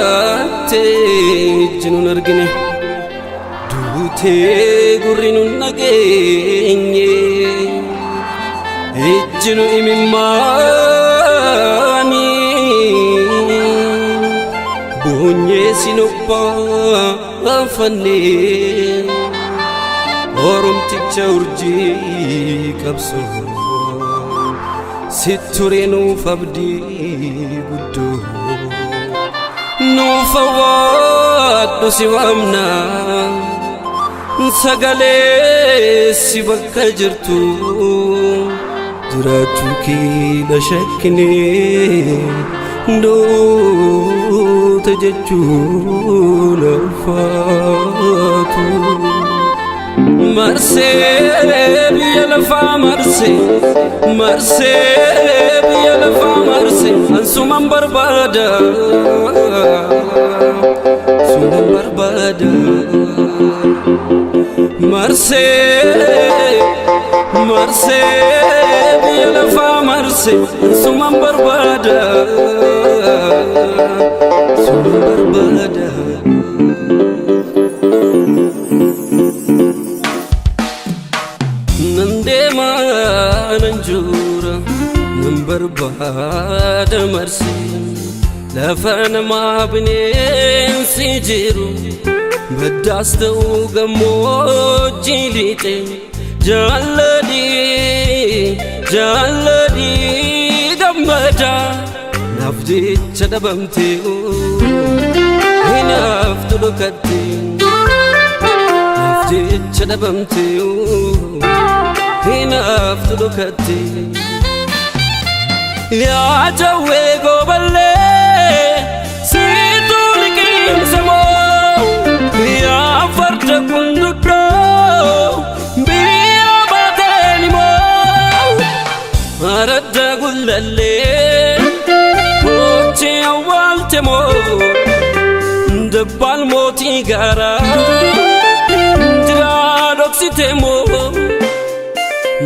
Jiraattee ijji nun argine, duutee gurri nun dhageenye, ijji nu imimmaanii boonyee sin obbaafanne. Oromticha urjii qabsoo, sitti nuuf abdii guddoo, nuuf awwaadhu si waamna, sagalee si bakka jirtu. Jiraachuu kee shakkine, duute jechuun ulfaatu. Marsee biyya lafaa marsee, marsee biyya lafaa marsee, ansuman barbaada, suman barbaada. Marsee, marsee biyya lafaa marsee, ansuman barbaada, suman barbaada. Nan deema, nan jura, nan barbaada marsee lafa namaa bineensi jiru, baddaas ta'uu gammoojjii lixe. Jaalladhii, jaalladhii gammada, naaf jecha dhabamtee hinaaftu dhokatte, naaf jecha dhabamtee hinaaftu dhokatte. Yaa jawwee gooballee, siituu liqimsa moo? Yaa farda kunduddoo, biyya baateen moo? Aradda gullallee hojii awwaalte moo? Dabbaal mootii gaaraa jiraa dhoksite moo?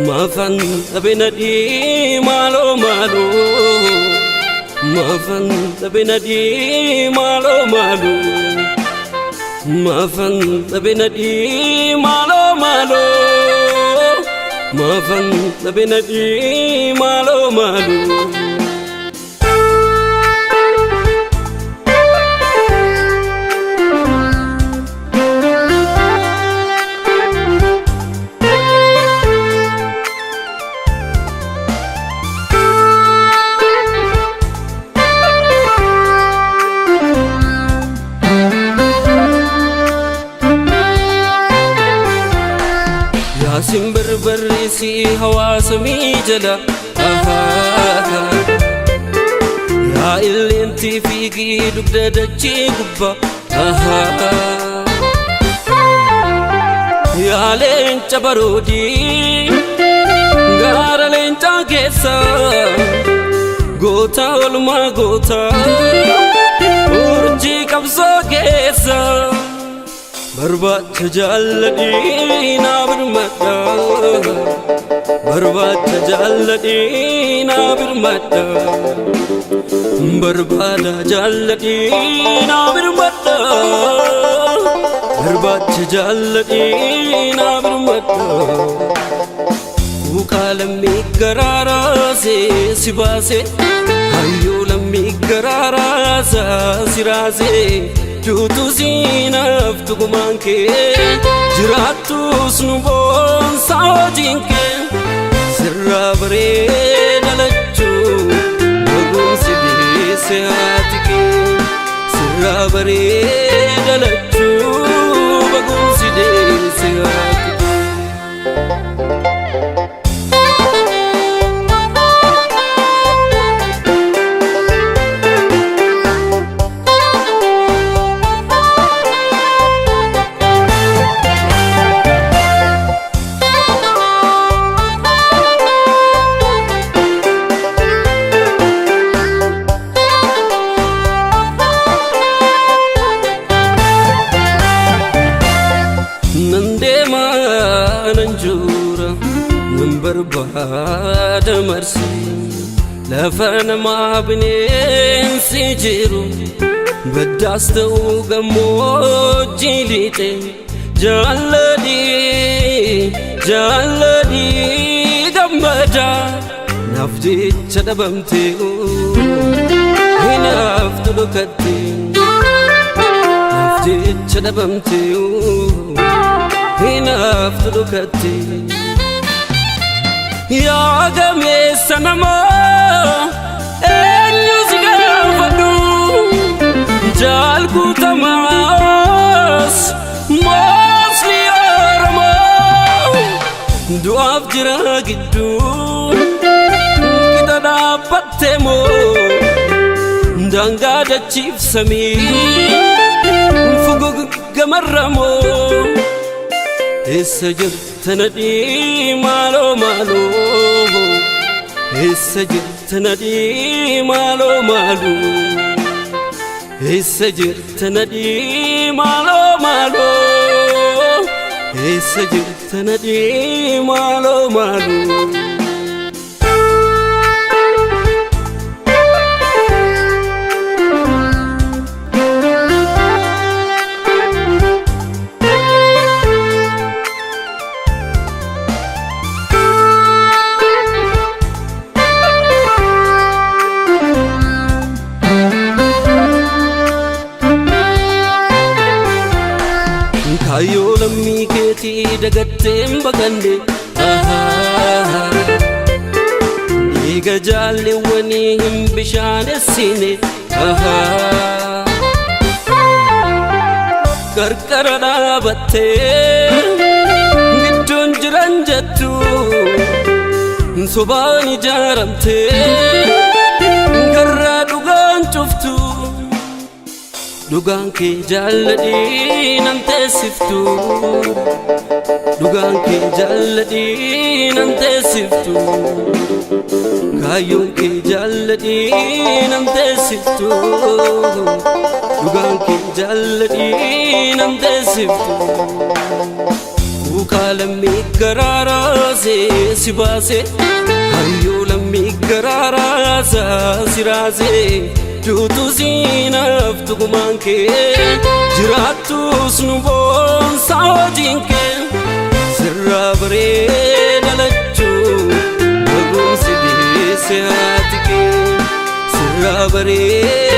Maafan dhabe nadhii maaloo maaloo, maafan dhabe nadhii maaloo maaloo, maafan dhabe nadhii maaloo maaloo, maafan dhabe nadhii maaloo maaloo. Yaasin barbarreessi hawaasa miijala, yaa illeentii fiigii dugda dachii gubbaa, yaa leenca baroodii gaara leencaa keessa, goota olmaa goota urjii qabsoo keessa. Barbaacha jaalladhii naa birmadha, barbaacha jaalladhii naa birmadha, barbaada jaalladhii naa birmadha, barbaacha jaalladhii naa birmadha. Kuuqaa lammii garaaraasee si baase, hayyuu lammii garaaraasaa si raasee, duutu siinaaf tugumaan kee, jiraattus nu boonsaa hojiin kee. Sirraa bareeda lachuu baguunsi deesse haati kee, sirraa bareeda lachuu baguunsi deesse haati kee. Nan deema, nan jura, nan barbaada marsee Lafa namaa bineensi jiru baddaas ta'uu gammoojjii lixe jaalladhii jaalladhii gammada naaf jecha dhabamtee hinaaftu dhokatte naaf jecha dhabamtee hinaaftu dhokatte. Yaa gameessa namaa eenyu si gaafadhu jaal guutamaas moosni Oromoo du'aaf jira gidduu qixa dhaabbatte moo daangaa dachiifsamii fuguggamarramoo eessa jirta nadhii maaloo maaloo eessa jirta nadhii maaloo maaloo eessa jirta nadhii maaloo maaloo eessa jirta nadhii maaloo maaloo. Kaayyoo lammii keetii dagatteen baqanne dhiiga jaalleewwanii hin bishaanessine qarqara dhaabattee gidduun jiran jettu sobaan ijaaramtee garraa dhugaan cuftu. Dhugaan kee jaalladhii nan teessiftu dhugaan kee jaalladhii nan teessiftu kaayyoon kee jaalladhii nan teessiftu dhugaan kee jaalladhii nan teessiftu. Kuukaa lammii garaaraasee si baase hayyuu lammii garaaraasaa si raasee. Duutu siinaaf tugumaan kee jiraattus nu boonsaa hojiin kee sirraa bareeda lachuu dhaguunsi deesse haati kee sirraa bareeda.